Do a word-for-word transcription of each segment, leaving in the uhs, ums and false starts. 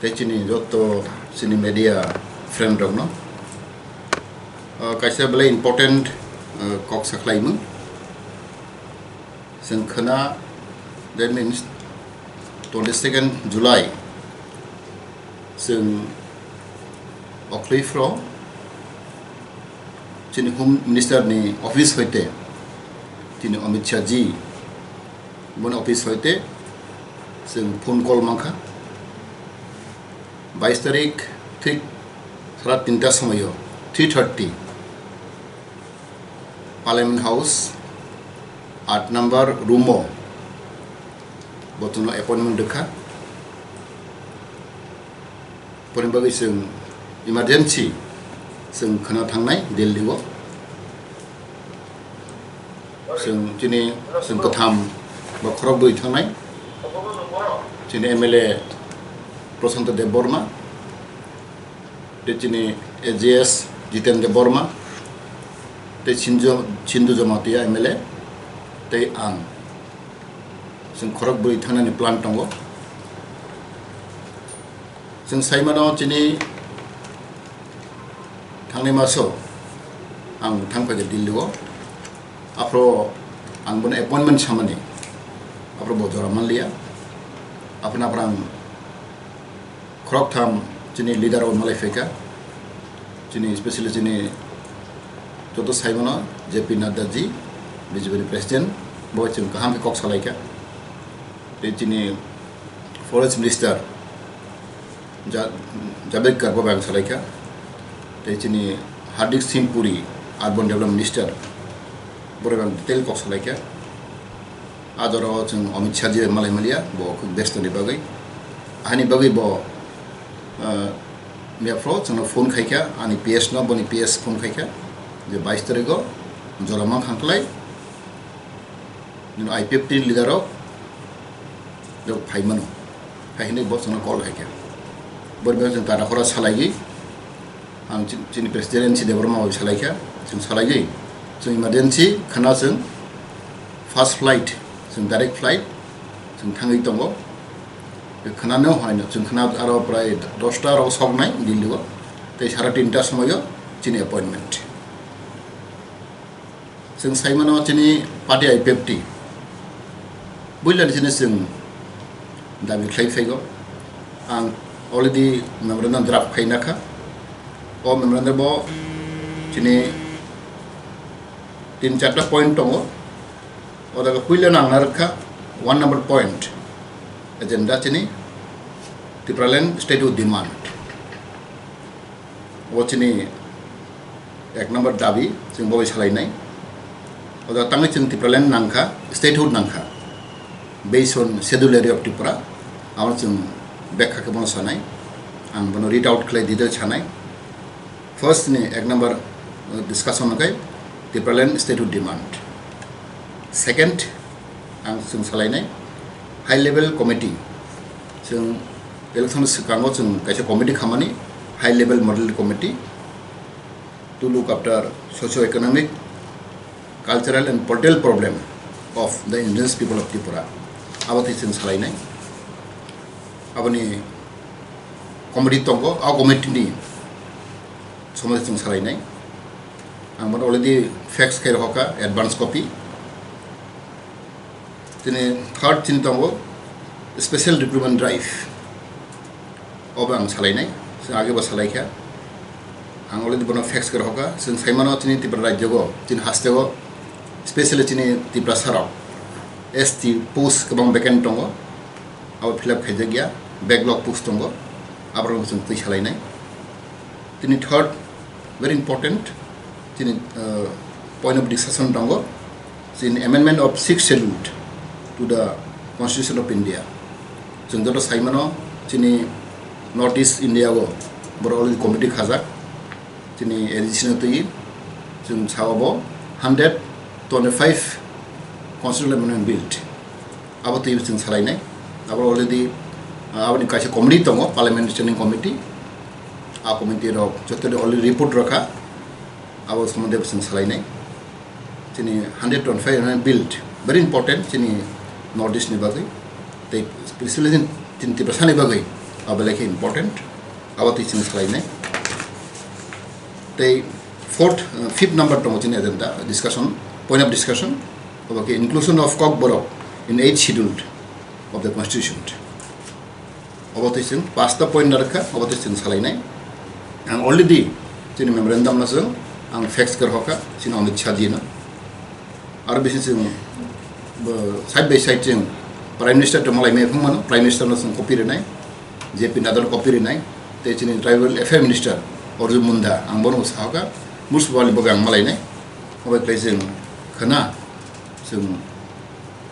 Tei chini joto chini media friend rokno, ah, kaisa belai important, ah, kok sakhlaimung. Chwng khna, that means twenty second July, chwng Okhliphro chini Home Minister ni office hoite, chini Amit Shah ji, boni office hoite chwng phone call mankha. Bais tarik thik sara tinta somoyo, three thirty, Parliament House, aat number room o bo chwngno appointment rwkha. Boni bagwi chwng emergency chwng khna thangnai Delhi o. Chwng chini, chwng kwtham ba khorokbwi thangnai. Chini M L A Prashanta Debbarma, tei chini A G S Jiten Debbarma, tei Sinjo-, Sindu Jamatia M L A, tei ang. Chwng khorokbwi thangnani plan tongo. Chwng sai mano chini thangnai maso ang thang phaikha Delhi o. Aphro ang bono appointment samani. Aphro bo jora manliya. Aphano aphro ang khoroktham chini leader rok malai phaikha. Chini specially chini joto sai mano J P Nadda ji, B J P ni president, bo chwng kaham khe kok salaikha. Tei chini Forest Minister Ja-, Javadekar bo ang salaikha. Tei chini Hardeep Singh Puri, Urban Development Minister, borok ang detail kok salaikha. A jora o chwng Amit Shah ji malai maliya, bo khuk besto ni bagwi. Ahani bagwi bo, ah, miya phro chwngno phone khaikha, ani P S no, boni P S phone khaikha, je bais tarikh o jora mang khang klai. Nini I P F T leader rok, rok phai mano. Phai hinwi bo chwngno call khai kha. Boni bagwi chwng Kadakhora salaigwi, ang chi-, chini president N C Debbarma bai salai kha, chwng salaigwi. Chwng emergency khna chwng first flight, chwng direct flight, chwng thangwi tongo. Khna no haino chwng khna aro prai dosta rok soknai Delhi o. Tei sara tinta somoyo chini appointment. Chwng sai mano chini party I P F T. Builani chini chwng dabi khlai phaigo. Ang already memorandum draft khaina kha. O memorandum bo chini tin charta point tongo. O jaga puilano ang narwkha one number point. Agenda chini Tipraland statehood demand. O chini ek number dabi, chwng bo bai salainai. O jaga tangwi chwng Tipraland nangkha, statehood nangkha. Based on Schedule Area of Tripura, abo chwng bekha khe bono sanai. Ang bono read out khlai detail sanai. First ni ek number, uh, discussion hwnkhe Tipraland statehood demand. Second, ang chwng salainai high level committee. Chwng election swkango chwng kaisa committee khamani, high level model committee to look after socio-economic, cultural and political problem of the indigenous people of Tripura. Abo twi chwng salainai. Aboni committee tongo, a committee ni somote chwng salainai. Ang bono already fax khe rohorkha, advance copy. Chini third chini tongo special recruitment drive. Obo ang salainai, chwng age bo salaikha. Ang already bono fax khe rohorkha. Chwng saimano chini Tripura rajyo go, chini haste go, specially chini Tiprasa rok S T post kwbang vacant tongo. Abo fill up khaijakya, backlog post tongo. Aborok chwng twi salainai. Tini third, very important, chini, uh, point of discussion tongo, chini amendment of sixth schedule to the Constitution of India. Chwng joto saimano, chini North East India o borok already committee khajak, chini A D C no twi, chwng sao bo hundred twenty-five Constitutional Amendment Bill. Abo twi chwng salainai. Abo already, ah, aboni kaisa committee tongo, Parliament Standing Committee. A committee rok joto already report rokha. Abo somote chwng salainai. Chini hundred twenty-five bill very important chini North East ni bagwi. Tei specially chini Tiprasa ni bagwi. Abo belai khe important, abo twi chwng salainai. Tei fourth, uh, fifth number tongo chini agenda, discussion, point of discussion, abo khe inclusion of Kokborok in eighth schedule of the constitution. Abo twi chwng pasta point narwkha, abo twi chwng salainai. Ang already chini memorandum no chwng ang fax khe rwkha chini Amit Shah ji no. Aro bisi chwng, bo, side by side chwng Prime Minister to malai mai phung mano, Prime Minister no chwng copy rinai, J P Nadda no copy rinai, tei chini Tribal Affair Minister Arjun Munda ang bono sahoka, Mursubali boge ang malainai, obo khlai chwng khana chwng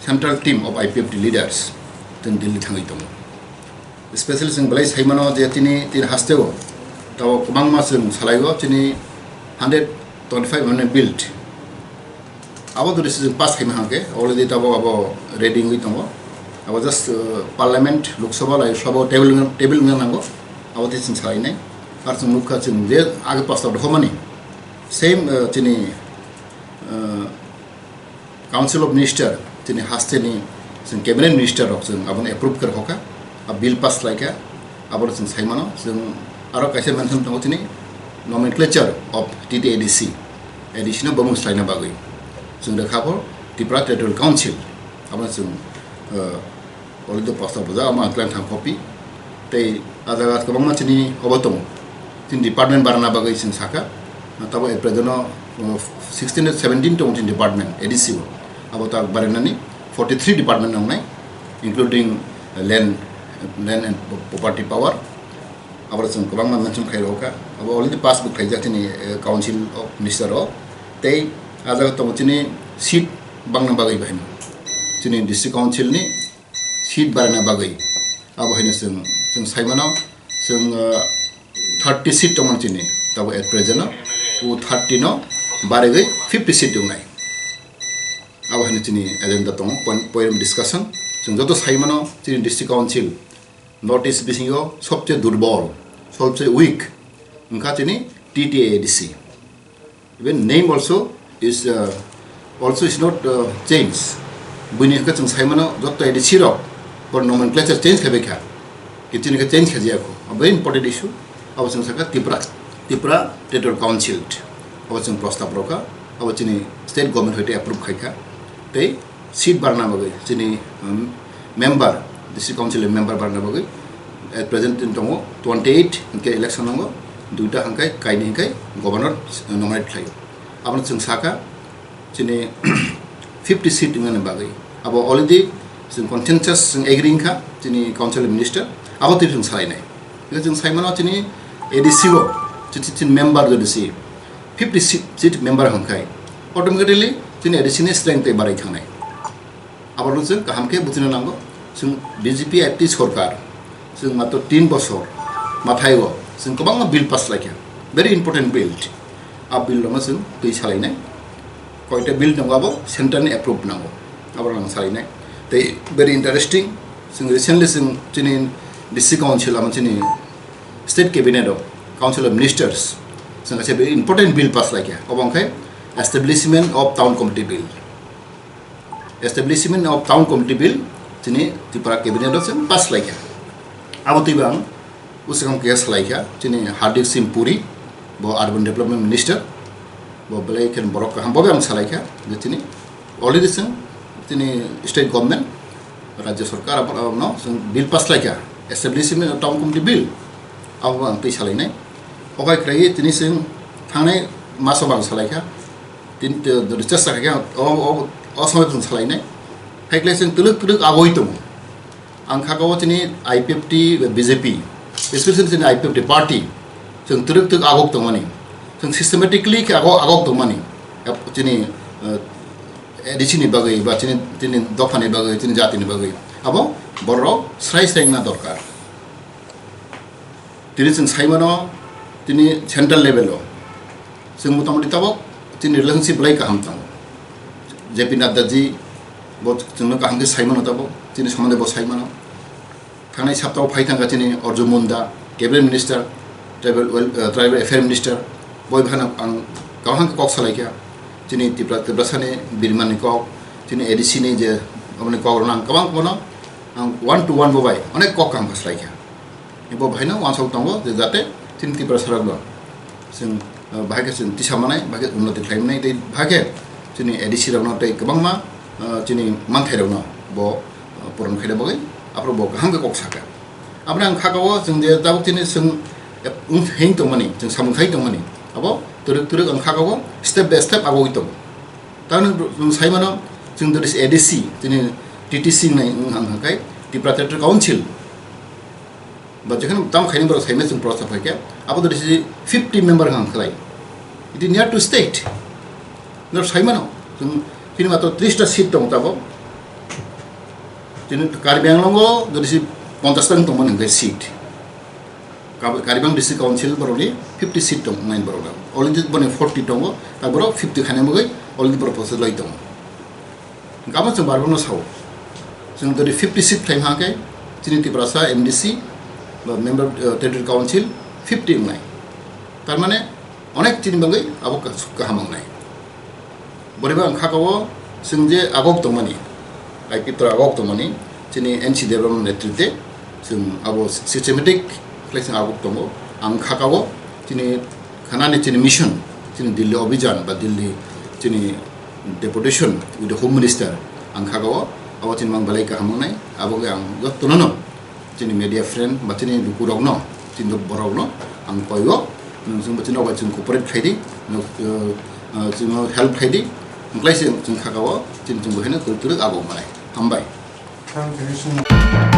Central Team of I P F T leaders chwng Delhi thangwi tongo. Especially chwng belai saimano je tini, tini hasteo tabo kwbangma chwng salaigo chini hundred twenty-five amendment bill. Abo to decision pass khaima hangke already tabo abo ready wngwi tongo. Abo just, uh, Parliament, Lok Sabha, Rajya Sabha table, table wngna nango. Abo tei chwng salainai. Ar chwng nukha chwng je age pastor dohomani same, uh, chini, uh, Council of Minister, chini hasteni chwng Cabinet Minister rok chwng abono approve khe rwkha, a bill pass khlaikha, abono chwng saimano, chwng aro kaisa mention tongo chini nomenclature of T T A D C, A D C no bumung swlaina bagwi. Chwng rwkha bo Tripura Territorial Council, abono chwng, uh, Already poster bujak, omo ang klan thang copy. Tei a jaga kwbangma chini obo tongo. Chini department barana bagwi chwng sakha. Tabo at present o, uh, sixteen to seventeen tongo chini department, A D C o. Abo tak barinani forty-three department wngnai, including, uh, land, land and property power. Abo chwng kwbangma mention khai rokha. Abo already pass bo khaijak chini, uh, Council of Minister o. Tei a jaga tongo chini seat bangna bagwi bahai. Chini District Council ni seat barana bagwi. Abo haino chwng, chwng saimano, chwng, uh, thirty seat tongmani chini, tabo at present o, o thirty no barigwi fifty seat wngnai. Abo haino chini agenda tongo, point, point of discussion. Chwng joto saimano, chini District Council, North East bisingo sobse durbol, sobse weak, wngkha chini T T A D C. Even name also is, uh, also is not, uh, change. Buini hwnkhe chwng saimano joto A D C rok bo nomenclature change khlaibai kha. Kichini khe change khajiya kho. A very important issue. Abo chwng sakha Tripura, Tripura Territorial Council. Abo chwng prostab rokha. Abo chini state government hoite approve khaikha. Tei seat barna bagwi chini, um, member, District Council ni member barna bagwi at present din tongo twenty eight, hwnkhe election nango duita, hwnkhe kainwi hwnkhe governor nominate khlaio. Abono chwng sakha chini fifty seat wngnani bagwi. Abo already chwng consensus chwng agree wngkha chini Council of Minister, abo twi chwng salainai. Hwnkhe chwng saimano chini A D C o chini, chini member jodi si fifty seat, seat member hwnkhai automatically chini A D C ni strength tei barai thangnai. Abono chwng kaham khe buchina nango. Chwng B J P I P T sorkar, chwng matro tin bosor mathaio chwng kwbangma bill pass laikha, very important bill. A bill rokno chwng twi salainai. Koita bill tongo abo center ni approve nango, abo rang salainai. Tei very interesting, chwng recently chwng chini District Council amo chini State Cabinet o Council of Ministers chwng kaisa very important bill pass laikha, obo wngkha Establishment of Town Committee Bill. Establishment of Town Committee Bill chini Tripura Cabinet o chwng pass laikha. Abo twibo ang usukang khe salaikha chini Hardeep Singh Puri, bo Urban Development Minister, bo belai khe borok kaham, bo ang salaikha je chini already chwng chini state government, Rajya Sarkar abono chwng bill pass laikha, Establishment of Town Committee Bill, abo ang twi salainai. Okai khlaiwi tini chwng thangnai maso bang salaikha. Tin, te, recharge sakha khe o, o, o somoi bwswng salainai. Hai khlai chwng twlwk twlwk agoi tongo. Ang kha o chini I P F T, B J P, especially chini I P F T party, chwng twlwk twlwk agok tongmani. Chwng systematically khe agok, agok tongmani. Ap-, chini, eh, A D C ni bagwi, ba chini, chini dopha ni bagwi, chini jati ni bagwi. Abo borok srai srai wngna dorkar. Tini chwng saimano, tini central level o chwng motamoti tabok chini relationship belai kaham tongo. J P Nadda ji bo chwngno kaham khe saimano tabok, chini somonde bo saimano. Thangnai saptao phai thangkha chini Arjun Munda, Cabinet Minister, Tribal Wel-, eh, Tribal Affair Minister, boi phano ang kaham khe kok salaikha. Chini Tripura, Tiprasani birmani kok, chini A D C ni je aboni kok rwna ang kwbang kwbangno ang one to one bo bai onek kok kaham khe salaikha. Bo bahaino uansuk tongo je jate chini Tiprasa rokno chwng, uh, bahai khe chwng tisa manai, bahai khe unnoti khlai manai, tei bahai khe chini A D C rokno tei kwbangma, uh, chini manthai rokno bo, uh, puron khaina bagwi aphuru bo kaham khe kok sakha. Aboni ang kha kao chwng je tabuk chini chwng, eh, wng tongmani, chwng samung khai tongmani, abo twrwk twrwk ang kha kao step by step agoi tongo. Tamoni chwng sai mano, chwng dori A D C, chini T T C wngnai wng hang hang khai Tipra Territory Council. Ba jekheno tamo khaini borok saimano chwng prosa phaikhe, abo dori si fifty member hang khlai. It is near to state. Norok sai mano, chwng chini matro tris ta seat tongo tabuk. Chini Karbi Anglongo dori si ponchash ta wng tongmani hwnkhe seat. Kab-, Karbi Anglong District Council borokni fifty seat tong nai borok. Already boni forty tongo, ta borok fifty khaina bagwi already borok process lai tongo. Hwnkhe abo chwng bar bono sao. Chwng dori fifty seat khlai hwnkhe chini Tiprasa M D C ba member, uh, Territory Council fifty wngnai. Tar mane onek chini bagwi abo ka-, kaham wngnai. Boriba ang kha kao chwng je agok tongmani, I P T agok tongmani, chini N C Debbarma netrite chwng abo systematic khlai chwng agok tongo. Ang kha kao chini khanani chini mission, chini Delhi Abhijan ba Delhi chini deputation with the Home Minister ang kha kao abo chini mang belai kaham wngnai. Abo khe ang jotono no chini media friend ba chini lukurokno, chini borokno ang koio, nwng chwng bo chini rok bai chwng cooperate khai di, nwng, uh, uh, chwngno help khai di, wngklai se chwng kha kao chini chwng bo haino twrwk twrwk abo manai. Hambai. Thank you.